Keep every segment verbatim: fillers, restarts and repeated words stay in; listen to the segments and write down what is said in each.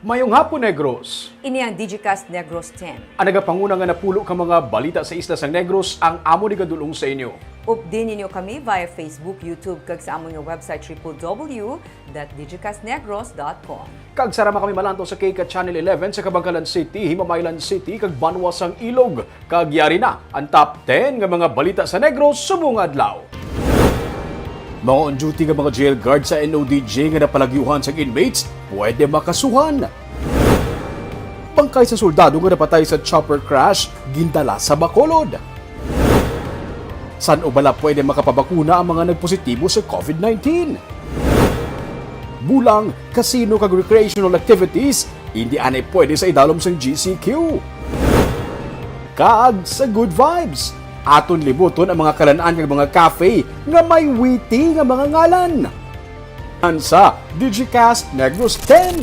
Mayong hapon, Negros. Ini ang Digicast Negros ten. Ang nagapanguna nga napulo ka mga balita sa isla sang Negros ang amo ni gadulong sa inyo. Update ninyo kami via Facebook, YouTube, kag sa amon nga website, triple W dot digicast negros dot com. Kag sarama kami malantaw sa K K Channel eleven sa Kabankalan City, Himamaylan City, kag Banwa sang Ilog. Kag yari na ang top ten nga mga balita sa Negros subong adlaw. Mga on-duty nga mga jail guard sa N O D J nga napalagyuhan sang inmates pwede makasuhan. Bangkay sa soldado nga napatay sa chopper crash gindala sa Bacolod. San-o bala pwede makapabakuna ang mga nagpositibo sa COVID nineteen? Bulang, casino kag recreational activities, hindi anay pwede sa idalom sang G C Q. Kag sa Good Vibes, aton libuton ang mga kalan-an kag mga cafe nga may witty nga mga ngalan. Ansa, Digicast Negros ten.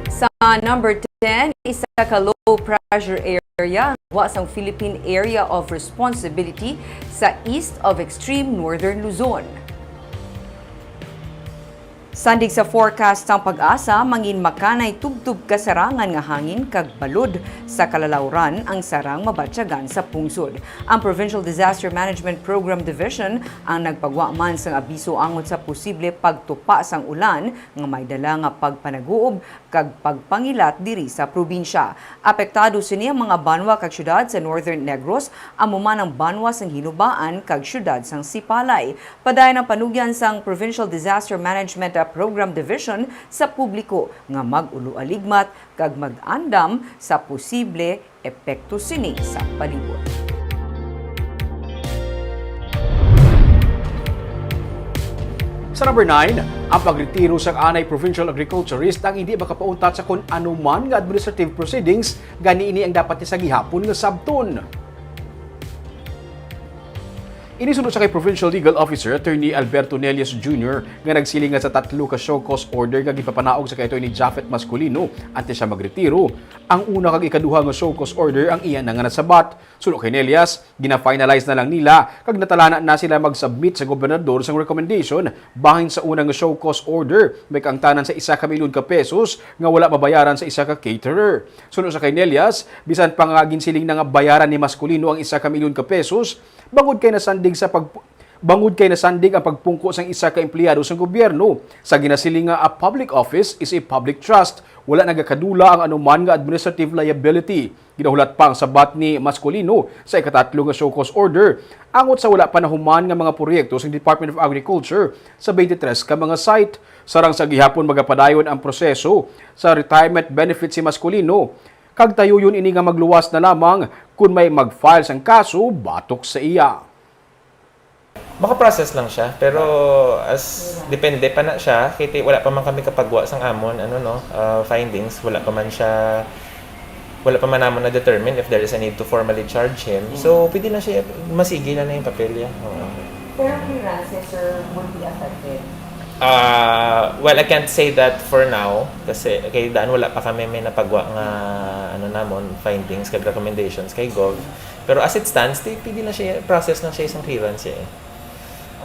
Sa number ten, isa ka low pressure area ang gwa sang Philippine Area of Responsibility sa east of extreme northern Luzon. Sandig sa forecast sang PAGASA, mangin makanay tubtob kasarangan nga hangin kag balod sa kalalawran ang sarang mabatyagan sa pungsod. Ang Provincial Disaster Management Program Division ang nagpagwa man sang abiso angot sa posible pagtupa sang ulan nga may dala nga pagpanaguob kag pagpangilat diri sa probinsya. Apektado sini ang mga banwa kag syudad sa Northern Negros, amo man ang banwa sang Hinubaan kag syudad sang Sipalay. Padayon ang panugyan sang Provincial Disaster Management Program Division sa publiko nga mag-ulo-aligmat kag mag-andam sa posible epekto sini sa palibot. Sa number nine, ang pagretiro sang anay provincial agriculturist ang hindi makapauntat sa kon ano man nga administrative proceedings, gani ini ang dapat niya sa gihapon nga sabton. Ini suno sa kay Provincial Legal Officer Attorney Alberto Nelias Junior nga nagsiling nga sa tatlo ka show cause order nga gipapanaog sa kay Attorney Japhet Masculino antes siya magretiro, ang una kag ikaduha nga show cause order ang iya na nga nasabat. Suno kay Nelias, gina-finalize na lang nila kag natalana na sila mag-submit sa gobernador sang recommendation bahin sa una nga show cause order may kaangtanan sa isa ka milyon ka pesos nga wala mabayaran sa isa ka caterer. Suno sa kay Nelias, bisan pa nga ginsiling na nga bayaran ni Masculino ang isa ka milyon ka pesos, bangod kay nasandig sa pag-, bangod kay nasandig ang pagpungko sang isa ka empleyado sang gobyerno. Sa ginasiling nga a public office is a public trust, wala nagakadula ang anuman nga administrative liability. Ginahulat pa ang sabat ni Masculino sa ikatatlo nga show cause order angot sa wala pa nahuman nga mga proyekto sang Department of Agriculture sa twenty-three ka mga site. Sarang sa gihapon magapadayon ang proseso sa retirement benefit si Masculino, kag tayuyon ini nga magluwas na lamang kon may mag-file sang kaso batok sa iya. Maka-process lang siya, pero as depende pa na siya, kay ti-, wala pa man kami kapagwa sang amon, ano, no, ah, findings, wala pa man siya, wala pa man namon na-determine if there is a need to formally charge him. So, pwede na siya, masigi na na yung papelya. Oo. Pero clearances, sir, would be affected? Ah, well, I can't say that for now, kasi kay daan wala pa kami may napagwa nga, ano namon, findings kag recommendations kay Gov. Pero as it stands, ti-, pwede na siya, process na siya isang clearance eh.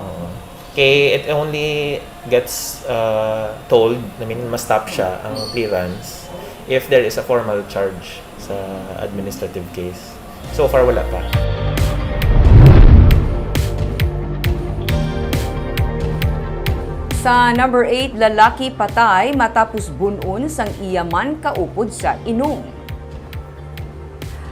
Oo. Kay it only gets, uh, told, I mean, ma-stop siya ang clearance if there is a formal charge sa administrative case. So far, wala pa. Sa number eight, lalaki patay matapos bun-on sang iya man kaupod sa inom.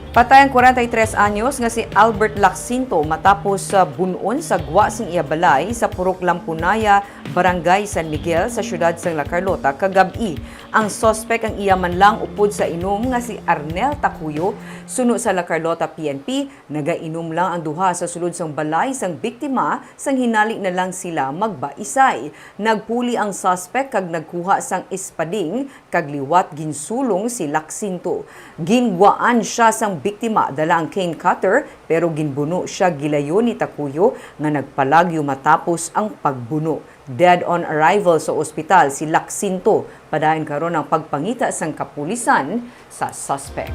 Patay ang kwarenta y tres anyos nga si Albert Lacsinto matapos sa bun-on sa gwa sing iya balay sa Purok Lampunaya, Barangay San Miguel, sa siyudad sang La Carlota kagab-i. Ang suspek ang iya man lang upod sa inom nga si Arnel Tacuyo. Suno sa La Carlota P N P, nagainom lang ang duha sa sulod sang balay sang biktima, sang hinali na lang sila magbaisay. Nagpuli ang suspek kag nagkuha sang espading kag liwat ginsulong si Lacsinto. Gingwaan sia sang biktima dala ang cane cutter, pero ginbuno sia gilayon ni Tacuyo nga nagpalagyo matapos ang pagbuno. Dead on arrival sa ospital si Lacsinto. Padayon karon ang pagpangita sang kapulisan sa suspek.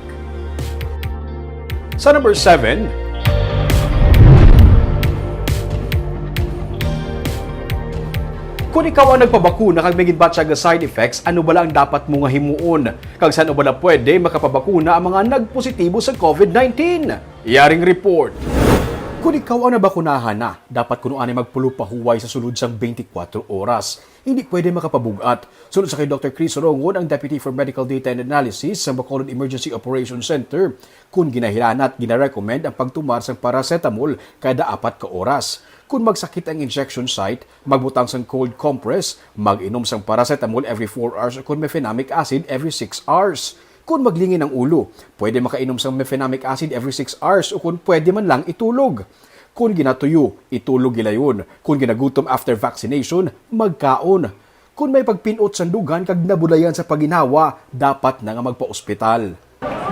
Sa number seven, Kon ikaw ang nagpabakuna kag may ginbatya nga side effects, ano bala ang dapat mo nga himuon? Kag san-o bala pwede makapabakuna ang mga nagpositibo sa COVID nineteen? Yaring report. Kon ikaw ang nabakunahan na, dapat kuno anay magpulo pa huway sa sulod sang twenty-four oras. Hindi pwede makapabug-at. Suno sa kay Doctor Chris Rongon, ang Deputy for Medical Data and Analysis sa Bacolod Emergency Operations Center, kun ginahilana at ginarecommend ang pagtumar sang paracetamol kada apat ka oras. Kun magsakit ang injection site, magbutang sang cold compress, mag-inom sang paracetamol every four hours, o kun mefenamic acid every six hours. Kun maglingin ang ulo, pwede makainom sang mefenamic acid every six hours, o kun pwede man lang itulog. Kun ginatuyo, itulog gilayon. Kun ginagutom after vaccination, magkaon. Kun may pagpin-ot sang dughan kag nabudlayan sa pagginhawa, dapat na nga magpa-ospital.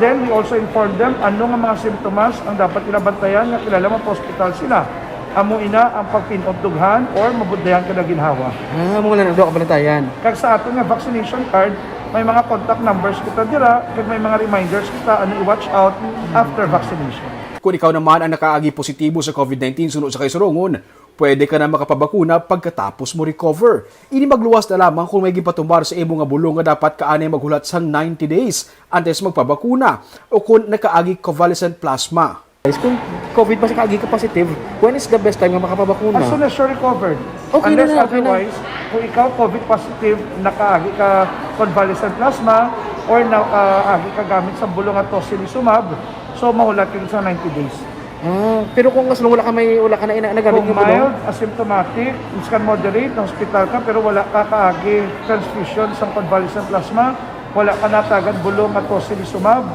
Then, we also inform them ano nga mga simptomas ang dapat nila bantayan nga kilala magpa-ospital sila. Amo ina ang pagpin-ot dughan or mabudlayan ka na ginhawa. Ah, mo lang ang duha ka bantayan. Kag sa aton nga vaccination card, may mga contact numbers kita dira, kag may mga reminders kita ano i-watch out after vaccination. Kung ikaw naman ang nakaagi positibo sa COVID nineteen suno sa kay Sorongon, pwede ka na makapabakuna pagkatapos mo recover. Ini magluwas na lamang kung may ginpatumar sa imo nga bulong nga dapat ka anay maghulat sang ninety days antes magpabakuna o kung nakaagi convalescent plasma. Guys, kung COVID pa sa kaagi ka positive, when is the best time nga makapabakuna? As soon as you're recovered. Okay na Unless na, okay na. Otherwise, kung ikaw COVID positive, nakaagi ka convalescent plasma, or nakaagi ka gamit sa bulong nga tocilizumab, so mahulat ka sa ninety days. Ah, pero kung as long wala ka may, wala ka na ina-, nagamit Kung nga bulong? Mild, asymptomatic, minsan moderate, na-hospital ka, pero wala ka kaagi transfusion sa convalescent plasma, wala ka natagan bulong nga tocilizumab,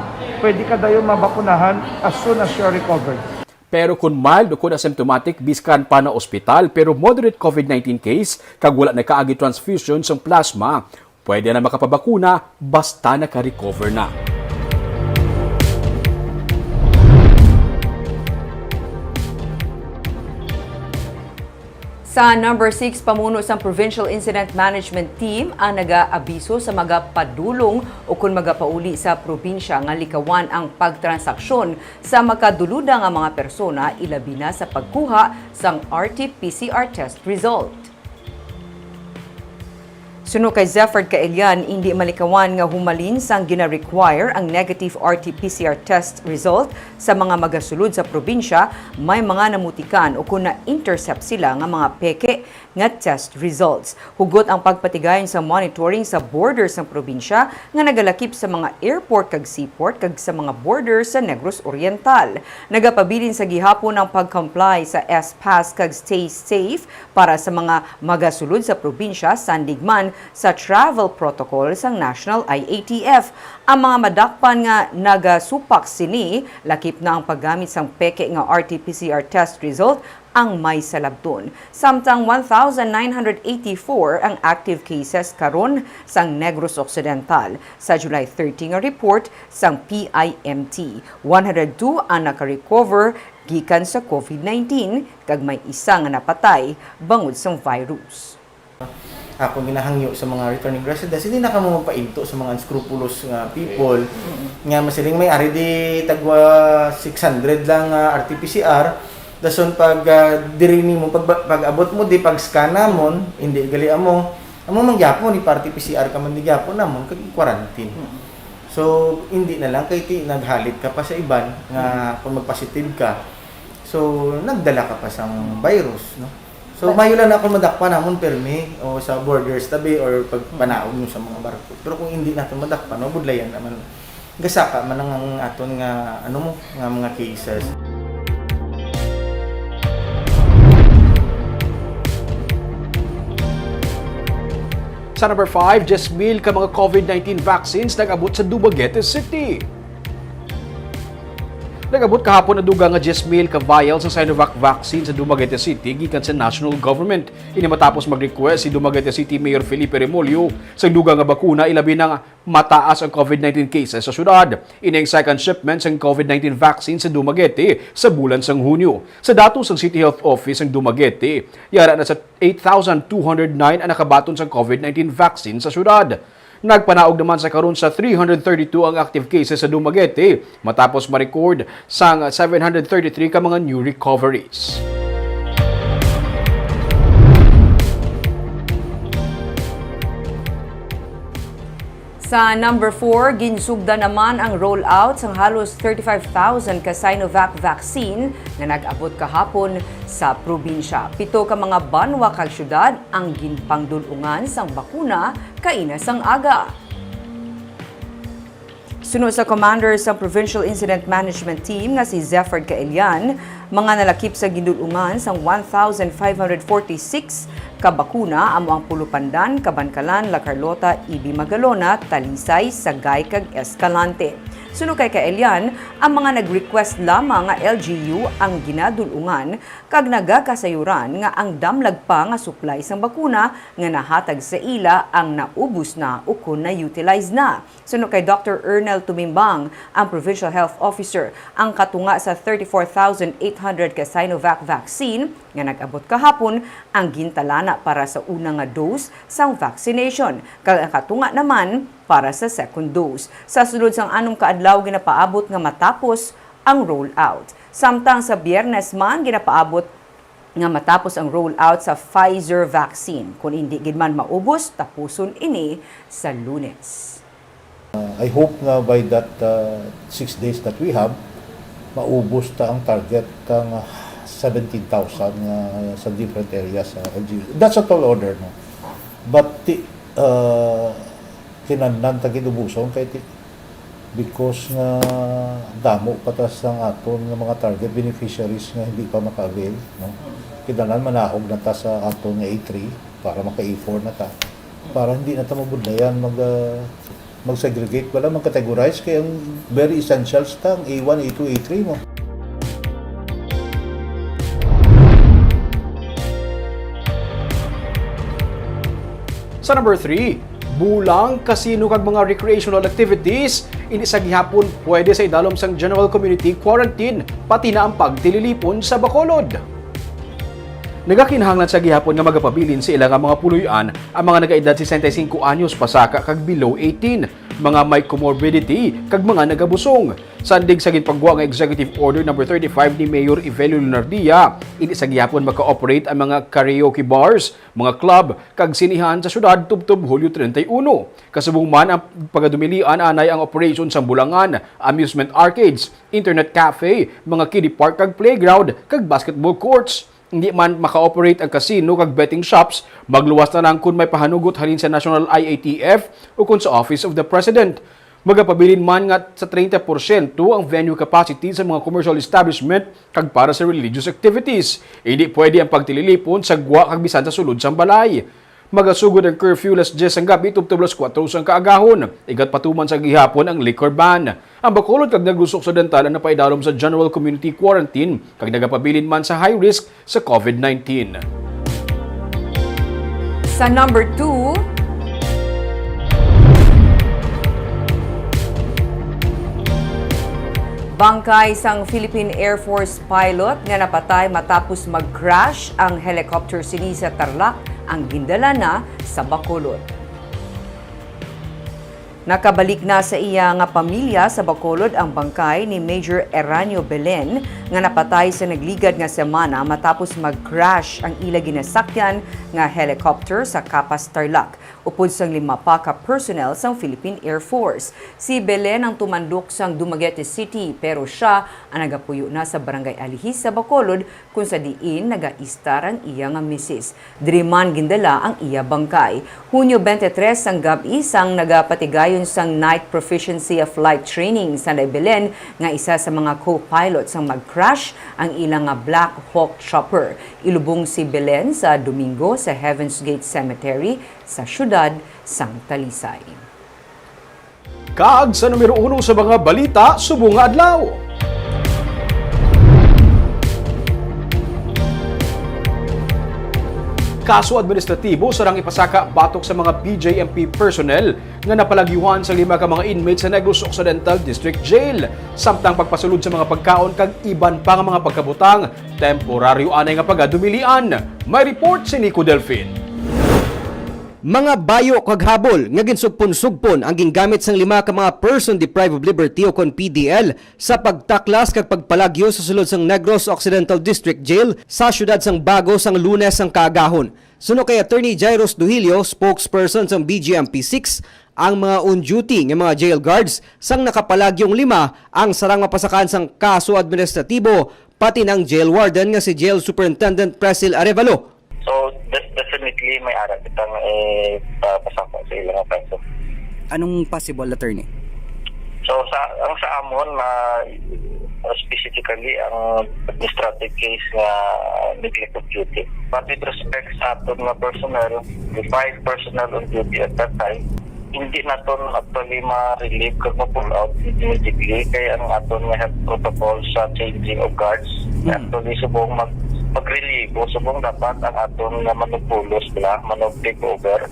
pwede ka dayon mabakunahan as soon as you're recovered. Pero kung mild o kung asymptomatic, biskan pa na-ospital, pero moderate COVID nineteen case, kag wala na kaagi transfusion sang plasma, pwede na makapabakuna basta naka-recover na. Sa number six, pamuno sang Provincial Incident Management Team ang nagaabiso sa magapadulong o kon magapauli sa probinsya nga likawan ang pagtransaksyon sa makaduluda nga mga persona, ilabi na sa pagkuha sang R T P C R test result. Suno kay Zeffard Kaelian, indi malikawan nga humalin sang gina-require ang negative R T P C R test result sa mga magasulod sa probinsya, may mga namutikan o kon na-intercept sila nga mga peke nga test results. Hugot ang pagpatigayon sa monitoring sa border sang probinsya nga nagalakip sa mga airport kag seaport kag sa mga border sa Negros Oriental. Nagapabilin sa gihapon ang pag-comply sa S-PASS kag Stay Safe para sa mga magasulod sa probinsya, sandig man sa travel protocol sang National I A T F. Ang mga madakpan nga nagasupak sini, lakip na ang paggamit sang peke nga R T P C R test result ang may salabton. Samtang one thousand nine hundred eighty-four ang active cases karon sang Negros Occidental. Sa July thirty nga report sang P I M T, one hundred two ang naka-recover gikan sa COVID nineteen, kag may isa nga napatay bangod sang virus. Akong ginahangyo sa mga returning residents, hindi na kamo magpainto sa mga unscrupulous nga people nga masiling may ari di tagwa six hundred lang nga R T P C R, dason pag, ah, diri nimo, pag, pag-abot mo di, pag-scan namon, hindi gali amo, amo man gyapon, ipa-R T P C R ka man di gyapon namon, kag i-quarantine. So, hindi na lang kay ti naghalit ka pa sa iban nga kung magpositive ka, so, nagdala ka pa sang virus, no? So, mayo lang na kung madakpan namon pirmi o sa borders tabi or pagpanaog mo sa mga barko. Pero kung hindi naton madakpan, mabudlayan naman. Gasaka man ang, ang aton nga, ano mo, nga mga cases. Sa number five, diyes mil ka mga COVID nineteen vaccines nag-abot sa Dumaguete City. Nag-abot kahapon ang dugang nga diyes mil ka vials sa Sinovac vaccine sa Dumaguete City gikan sa national government. Ini matapos mag-request si Dumaguete City Mayor Felipe Remollo sa dugang nga bakuna, ilabi na nga mataas ang COVID nineteen cases sa syudad. Ini ang second shipment sang COVID nineteen vaccine sa Dumaguete sa bulan sang Hunyo. Sa datos sang City Health Office sang Dumaguete, yara na sa eight thousand two hundred nine ang nakabaton sang COVID nineteen vaccine sa syudad. Nagpanaog naman sa karon sa three hundred thirty-two ang active cases sa Dumaguete, matapos ma-record sang seven hundred thirty-three ka mga new recoveries. Sa number four, ginsugda naman ang rollout sang halos thirty-five thousand ka Sinovac vaccine nga nag-abot kahapon sa probinsya. Pito ka mga banwa kag syudad ang ginpangdul-ungan sang bakuna kaina sang aga. Suno sa commander sang Provincial Incident Management Team nga si Zefford Caelian, mga nalakip sa gindul-ungan sang one thousand five hundred forty-six ka bakuna amo ang Pulupandan, Kabankalan, La Carlota, Ibi Magalona, Talisay, Sagay, kag Escalante. Suno kay Caelian, ang mga nag-request lamang nga L G U ang ginadul-ungan kag nagakasayuran nga ang damlag pa nga supply sang bakuna nga nahatag sa ila ang naubos na ukon na-utilize na. Suno kay Doctor Ernel Tumimbang, ang Provincial Health Officer, ang katunga sa thirty-four thousand eight hundred ka Sinovac vaccine nga nag-abot kahapon ang gintalana para sa una nga dose sang vaccination, kag ang katunga naman para sa second dose. Sa sulod sang anom ka adlaw ginapaabot nga matapos ang rollout. Samtang sa Biyernes man ginapaabot nga matapos ang rollout sa Pfizer vaccine. Kung hindi gid man maubos, tapuson ini sa Lunes. Uh, I hope nga by that uh, six days that we have, maubos ta ang target nga seventeen thousand nga sa different areas sa L G U. That's a tall order, no? But ti- uh, kinahanglan ta gid ubuson kay ti- because nga damo pa ta sang aton nga mga target beneficiaries nga hindi pa maka-avail, no? Kinahanglan manahog na ta sa aton nga A three para maka-A four na ta, para hindi na ta mabudlayan mag uh, mag-segregate bala, mag-categorize, kay ang very essentials ta ang A one, A two, A three mo. Sa number three, bulang, casino kag mga recreational activities, ini sa gihapon pwede sa idalom sang general community quarantine, pati na ang pagtililipon sa Bacolod. Nagakinahanglan sa gihapon nga magapabilin sa ila nga mga puloy-an ang mga nagaedad sesenta y cinco anyos pasaka kag below eighteen, mga may comorbidity, kag mga nagabusong. Sandig sa ginpagwa nga Executive Order number thirty-five ni Mayor Evelio Lunardia, hindi sa gihapon maka-operate ang mga karaoke bars, mga club, kag sinihan sa syudad tubtob Hulyo treinta y uno. Kasubong man ang pagadumilian anay ang operation sang bulangan, amusement arcades, internet cafe, mga kiddie park kag playground, kag basketball courts. Hindi man maka-operate ang casino kag betting shops, magluwas na lang kon may pahanugot halin sa National I A T F o kon sa Office of the President. Magapabilin man nga sa treinta porsyento ang venue capacity sa mga commercial establishment kag para sa religious activities. Hindi pwede ang pagtililipon sa gwa kag bisan sa sulod sang balay. Magasugod ang curfew las diyes sang gabi tubtob las kuwatro sang kaagahon. Igat patuman sa gihapon ang liquor ban. Ang Bacolod kag Negros Occidental ang napaidalom sa general community quarantine kag nagapabilin man sa high risk sa COVID nineteen. Sa number two, bangkay sang Philippine Air Force pilot nga napatay matapos mag-crash ang helicopter sini sa Tarlac ang gindala na sa Bacolod. Nakabalik na sa iya nga pamilya sa Bacolod ang bangkay ni Major Eranio Belen nga napatay sa nagligad nga semana matapos mag-crash ang ila ginasakyan nga helicopter sa Capas, Tarlac, upod sang lima pa ka personnel sang Philippine Air Force. Si Belen ang tumandok sang Dumaguete City, pero sia ang nagapuyo na sa Barangay Alihis sa Bacolod, kung sa diin nagaistar ang iya nga misis. Diri man gindala ang iya bangkay. Hunyo twenty-three sang gab-i sang nagapatigayon sang Night Proficiency of Flight Training sanday Belen nga isa sa mga co-pilot sang mag-crash ang ila nga Black Hawk Chopper. Ilubong si Belen sa Domingo sa Heaven's Gate Cemetery sa siyudad sang Talisay. Kag sa numero uno sa mga balita subong nga adlaw. Kaso administratibo sarang ipasaka batok sa mga B J M P personnel nga napalagyuhan sa lima ka mga inmates sa Negros Occidental District Jail, samtang pagpasulod sa mga pagkaon kag iban pa nga mga pagkabutang, temporaryo anay nga pagadumilian. May report si Nico Delfin. Mga bayo kag habol nga ginsugpon-sugpon ang gingamit sang lima ka mga person deprived of liberty o kon P D L sa pagtaklas kag pagpalagyo sa sulod sang Negros Occidental District Jail sa siyudad sang Bago sang Lunes sang kaagahon. Suno kay Attorney Jairus Duhilio, spokesperson sang B G M P six, ang mga on-duty nga mga jail guards sang nakapalagyong lima ang sarang mapasakan sang kaso administratibo, pati na ang jail warden nga si Jail Superintendent Presil Arevalo. So, def- definitely may ara kitang ipapasaka sa ilang kaso. Anong possible, attorney? So, sa ang sa amon na specifically ang administrative case nga neglect of duty. But with respect sa aton nga personnel, the five personnel on duty at that time, hindi naton actually ma-relieve kag ma-pull out immediately kay ang aton nga health protocol sa changing of guards, hmm, actually subong mag mag-relieve o subong dapat ang aton nga manupulos bala, manug take over,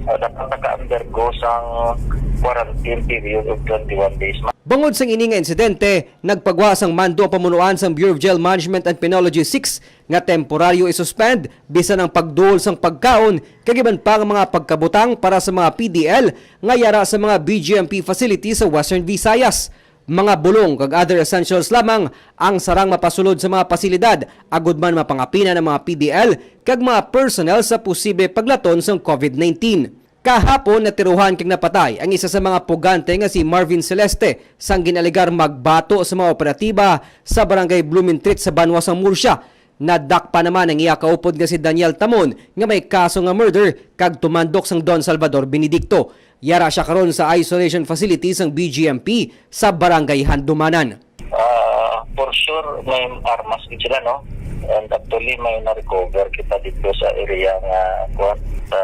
ah, dapat naka-undergo sang quarantine period of twenty-one days. Bangod sang ini nga insidente, nagpagwa sang mando ang pamunuan sang Bureau of Jail Management and Penology six nga temporaryo i-suspend bisan ang pagduol sang pagkaon kag iban pa nga mga pagkabutang para sa mga P D L nga yara sa mga B G M P facility sa Western Visayas. Mga bulong kag other essentials lamang ang sarang mapasulod sa mga pasilidad, agud man mapangapinan ang mga P D L kag mga personnel sa posible paglaton sang COVID nineteen. Kahapon, natiruhan kag napatay ang isa sa mga pugante nga si Marvin Celeste, sang gin-alegar magbato sa mga operatiba sa Barangay Blumentritt sa banwa sang Murcia. Nadakpan naman ang iya kaupod nga si Daniel Tamon nga may kaso nga murder kag tumandok sang Don Salvador Benedicto. Yara siya karon sa isolation facility sang B G M P sa Barangay Handumanan. Ah, for sure, may armas gid sila, no? And actually, may na-recover kita dito sa area nga, kuwan, sa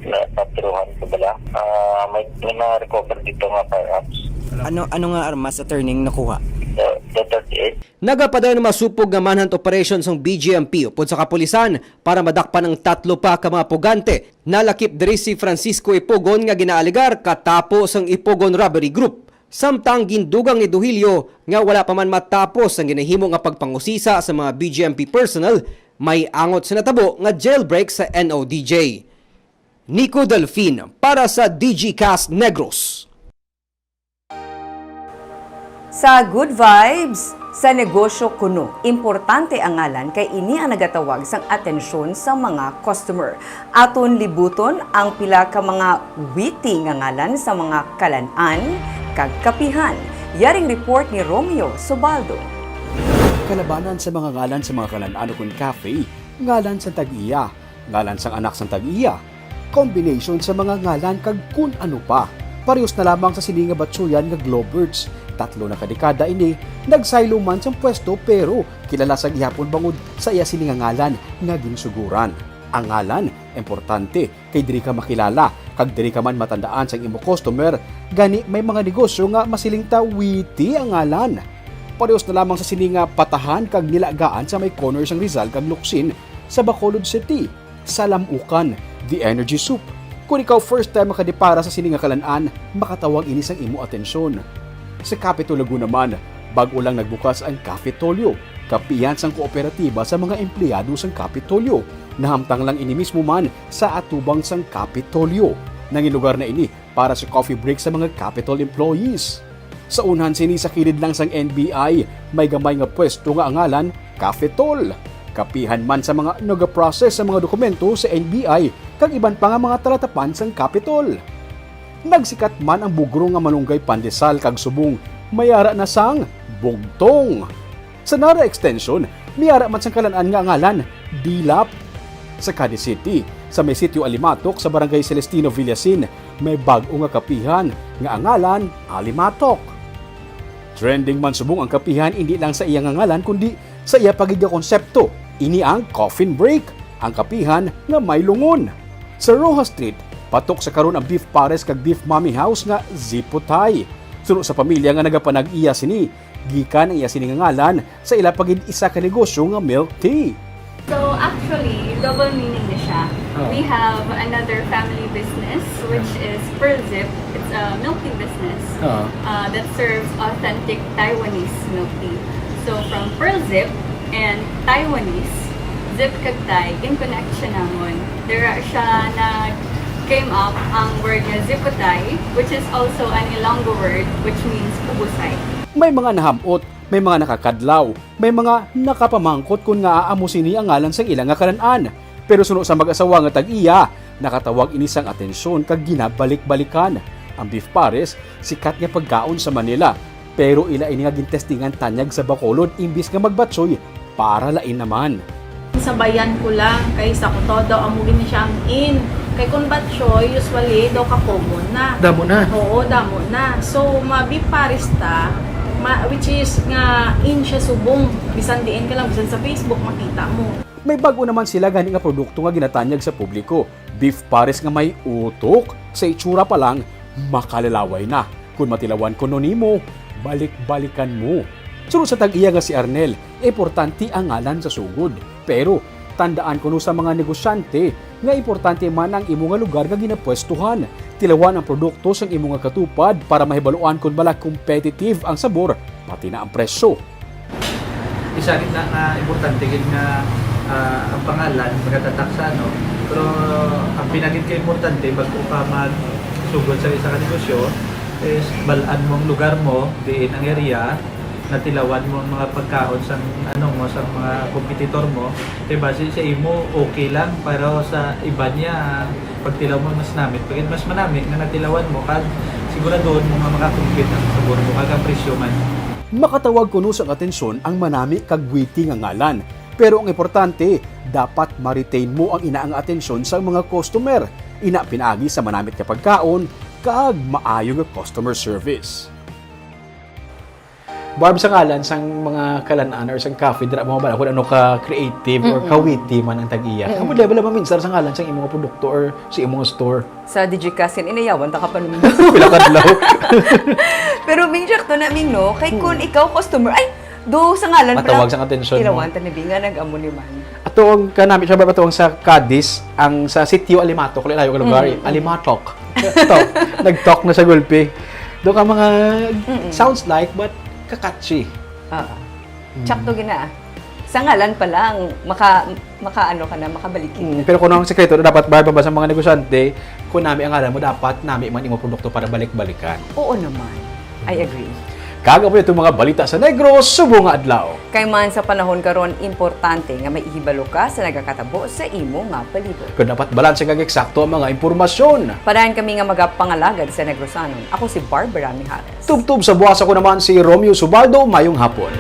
na, patiruhan ko bala. Ah, may, may na-recover dito nga firearms. Ano, ano nga armas, attorney, ang nakuha? The, the thirty-eight. Nagapadayon ang masupog nga manhunt operation sang B G M P upod sa kapulisan para madakpan ang tatlo pa ka mga pugante. Nalakip diri si Francisco Ipugon nga ginaalegar katapo sang Ipugon Robbery Group. Samtang gindugang ni Duhilio nga wala pa man matapos ang ginahimo nga pagpangusisa sa mga B G M P personnel, may angot sa natabo nga jailbreak sa N O D J. Nico Delfin para sa Digicast Negros. Sa good vibes, sa negosyo kuno, importante ang ngalan kay ini ang nagatawag sang atensyon sa mga customer. Aton libuton ang pila ka mga witty nga ngalan sa mga kalan-an kag kapihan. Yaring report ni Romeo Sobaldo. Kalabanan sa mga ngalan sa mga kalan-an ukon cafe, ngalan sa tag-iya, ngalan sang anak sang tag-iya, combination sa mga ngalan kag kun ano pa. Parehos na lamang sa sini nga batsuyan nga Globirds. Tatlo na ka dekada ini, nagsaylo man sang pwesto pero kilala sa gihapon bangod sa iya sini nga ngalan nga ginsuguran. Ang ngalan, importante, kay diri ka makilala, kag diri ka man matandaan sang imo customer, gani may mga negosyo nga masiling ta witty ang ngalan. Parehos na lamang sa sini nga patahan kag nilagaan sa may corner sang Rizal kag Locsin sa Bacolod City, Salamucan, The Energy Soup. Kung ikaw first time makadipara sa sini nga kalan-an, makatawag ini sang imo atensyon. Sa Capitol Laguna man, bag-o lang nagbukas ang Cafetolio, kapihan sang kooperatiba sa mga empleyado sang Kapitolyo. Nahamtang lang ini mismo man sa atubang sang Kapitolyo. Nangin lugar na ini para sa coffee break sa mga Capitol employees. Sa unhan sini, sa kilid lang sang N B I, may gamay nga pwesto nga ang ngalan Cafetol. Kapihan man sa mga nagaprocess sa mga dokumento sa N B I kag iban pa nga mga talatapan sang Capitol. Nagsikat man ang bugro nga Malunggay Pandesal kag subong may ara na sang bugtong. Sa Nara Extension, may ara man sang kalan-an nga ngalan, Dilap. Sa Cadiz City, sa may Sitio Alimatok sa Barangay Celestino Villasin, may bag-o nga kapihan nga ang ngalan, Alimatok. Trending man subong ang kapihan, indi lang sa iya nga ngalan kundi sa iya pa gid nga konsepto. Ini ang Coffin Break, ang kapihan nga may lungon. Sa Roxas Street, patok sa karon ang Beef Pares kag Beef Mommy House nga Zipotay. Suno sa pamilya nga nagapanag-iya sini, gikan ang iya sini nga ngalan sa ila pa gid isa ka negosyo nga milk tea. So, actually, double meaning na siya. Oh. We have another family business, which is Pearl Zip. It's a milk tea business, oh, uh, that serves authentic Taiwanese milk tea. So, from Pearl Zip and Taiwanese, Zip kag Tay, gin-connect siya namon. Dira siya nag-came up ang word nga Zipotay, which is also an Ilonggo word, which means ubusay. May mga naham-ot, may mga nakakadlaw, may mga nakapamangkot kon ngaa amo sini ang ngalan sang ila nga kalan-an. Pero suno sa mag-asawa nga tag-iya, Nakatawag ini sang atensyon kag ginabalik-balikan. Ang beef pares, sikat nga pagkaon sa Manila, pero ila ini nga gintestingan tanyag sa Bacolod imbis nga magbatsoy para lain naman. Sabayan ko lang, kay sa ko to daw amo gini siya ang in. Kay kung batchoy, usually daw ka-common na. Damo na. Oo, damo na. So, mabipares ta, ma, which is nga in siya subong. Bisan diin ka lang, bisan sa Facebook, makita mo. May bag-o naman sila gani nga produkto nga ginatanyag sa publiko. Beef pares nga may utok, sa itsura pa lang, makalalaway na. Kung matilawan ko no nimo, balik-balikan mo. Sunod sa tag-iya nga si Arnel, importante ang ngalan sa sugod. Pero, tandaan kuno sa mga negosyante nga importante man ang imo nga lugar nga ginapwestuhan. Tilawan ang produkto sang imo nga katupad para mahibaluan kon bala competitive ang sabor, pati na ang presyo. Isa gid na nga importante gid nga ah, ang pangalan magatatak sa ano. Pero ang pinagid ka importante bago ka magsugod sa isa ka negosyo is balaan mo ang lugar mo, diin ang area, natilawan mo ang mga pagkaon sang ano mo, sang mga kompetitor mo. Kay base sa imo okay lang, pero sa iba niya pagtilaw mo mas nami, pagid mas manami nga natilawan mo kag siguraduhon mo nga makakumpit ang sabor mo kag ang presyo man. Makatawag kuno sang atensyon ang manami kag witty nga ngalan. Pero ang importante, dapat ma-retain mo ang ina nga atensyon sang mga customer. Ina pinaagi sa manamit nga pagkaon kag maayo nga customer service. Barb, sa ngalan sang mga kalan-an or sang cafe dira, mga bala kung ano ka creative or ka witty man ang tag-iya. Kamo level ba maminsar sa ngalan sang imong produkto or sa imong store? Sa Digicast, yan, inayawan ta ka panumdo. Pila kadlaw. Pero Bing, sakto na, Bing, no? Kay kung ikaw customer, ay, do sa ngalan pala. Matawag sang atensyon mo. Tilawan ta ni Bing nga nag-amo ni man. Ato ang kanami siya ba, ato ang sa Cadiz, ang sa Sitio Alimatok, layo ka lugar, eh. Alimatok. Tok. Nag-tok na sa gulpi. Do ka mga sounds like but kakatchy. Oo. Sakto gina. Sa ngalan pa lang, maka, maka ano ka na, makabalik ka. Mm, pero kung ang sekreto na dapat, Barb, ba sa mga negosyante, kung nami ang ngalan mo, dapat nami man imo produkto para balik-balikan. Oo naman. I agree. Kag amo itong mga balita sa Negros subong nga adlaw. Kay man sa panahon karon, importante nga may ihibalo ka sa nagakatabo sa imo nga palibot. Kung dapat balanse kag eksakto ang mga impormasyon. Padayon kami nga magapangalagad sa Negrosanon. Ako si Barbara Mijares. Tubtob sa buwas, ako naman si Romeo Subaldo. Mayong hapon.